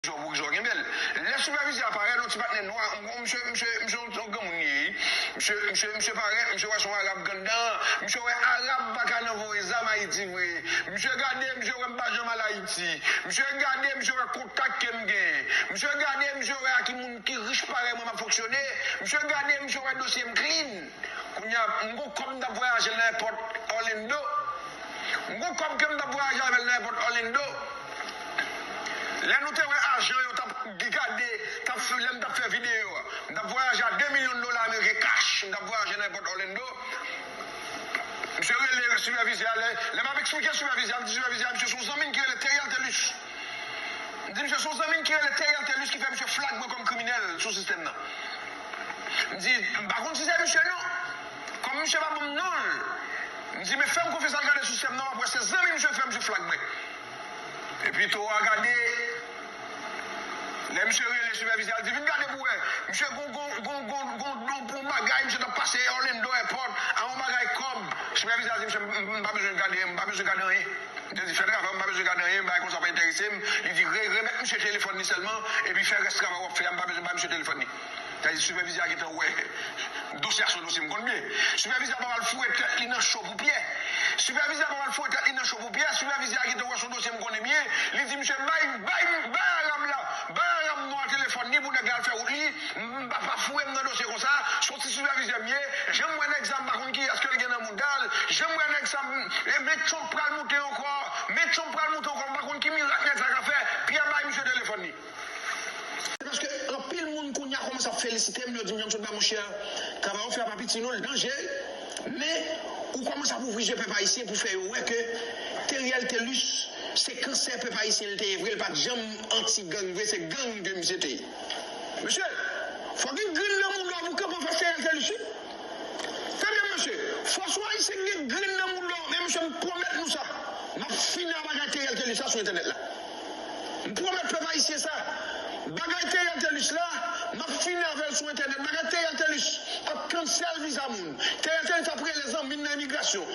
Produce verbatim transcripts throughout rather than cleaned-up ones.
Jò pou jò genbe l. Lè sipèvizè a parèt, yon ti patnè nwa, m, m, misye, misye, misye yon, yon granmoun li ye, wi. Misye, misye, misye parèt, misye wè se yon Arab gandan. Misye wè Arab pa ka nan voye zam Ayiti vre. Misye gade, misye wè m pa janm al Ayiti. Misye gade, misye wè kontak ke m gen. Misye gade, misye wè a ki moun ki rich parèy mwen m ap fonksyone. Misye gade, misye wè dosye m clean. Kounye a, m gon kòb m t ap vwayaje nan èpòt Orlando. M gon kòb ke m t ap vwayaje avè l nan èpòt Orlando. Lè nou te wè ajan yo t ap gade, t ap, lè m t ap fè videyo a, m t ap vwayaje a de milyon dola ameriken cash, m t ap vwayaje nan èpòt Orlando. Misye rele sipèvizè a, lè, lè m ap eksplike sipèvizè a, m di sipèvizè a, misye se yon zanmi m ki rele Theriel Thelus. M di misye se yon zanmi m ki rele Theriel Thelus ki fè misye flag mwen kòm kriminèl sou sistèm nan. M di, m pa konn si se misye non. Kòm misye pa ban m non l, m di, men fè m konfyans al gade sou sistèm nan, w ap wè se zanmi misye k fè misye flag mwen. Epi Towa gade, lè misye rele sipèvizè a, l di, vin gade pou w wè. Misye gon, gon, gon, gon, gon, gon, pou yon bagay, misye t ap pase Orlando Airport, a yon bagay kòb. Sipèvizè a di, misye, m, m, m pa bezwen gade, m pa bezwen gade anyen. M te di, fè travay w, m pa bezwen gade anyen, bagay konsa pa enterese m. Li di, re, remèt misye telefòn li sèlman, epi fè rès travay w ap fè a, m pa bezwen bay misye telefòn li. Sa vle di sipèvizè a gentan wè dosye a se yon dosye m konn byen. Sipèvizè a pa pral foure tèt li nan cho pou pyè. Sipèvizè a pa pral foure tèt li nan cho pou pyè. Sipèvizè a gentan wè se yon dosye m konnen byen. Li di, misye, bay, bay, bay Arab la, bay Arab nwa telefòn li pou nèg la al fè wout li. M pa, pa foure m nan dosye konsa. Se yon ti sipèvizè m ye. Jan m wè nèg sa, m pa konn kiyès ke l gen nan mouda l. Jan m wè nèg sa, m, e, men Trump pral moute ankò. Men Trump pral moute ankò. M pa konn ki mirak nèg sa ka fè. Pyè bay misye telefòn li. Se paske anpil moun kounye a kòmanse ap felisite m, yo di m, Johnson, pa monchè, travay w fè a pa piti non, l danje. Men, ou kòmanse ap ouvri je pèp ayisyen pou fè yo wè ke Theriel Thelus, se kansè pèp ayisyen l te ye vre, l pa t janm anti gang vre, se gang ke misye te ye. Mesye, fò gen grenn nan mouda w pou kanpe anfas Theriel Thelus, wi. Tande m, mesye, fò se yon ayisyen ki gen grenn nan mouda w, men mesye, m pwomèt nou sa, m ap fini ak bagay Theriel Thelus la sou entènèt la. M pwomèt pèp ayisyen sa. Bagay Theriel Thelus la, m ap fini avè l sou entènèt. Bagay Theriel Thelus ap cancel viza moun. Theriel Thelus ap rele zanmi l nan imigrasyon.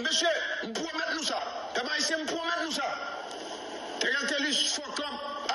Mesye, m pwomèt nou sa. Pèp ayisyen, m pwomèt nou sa. Theriel Thelus, fuck up.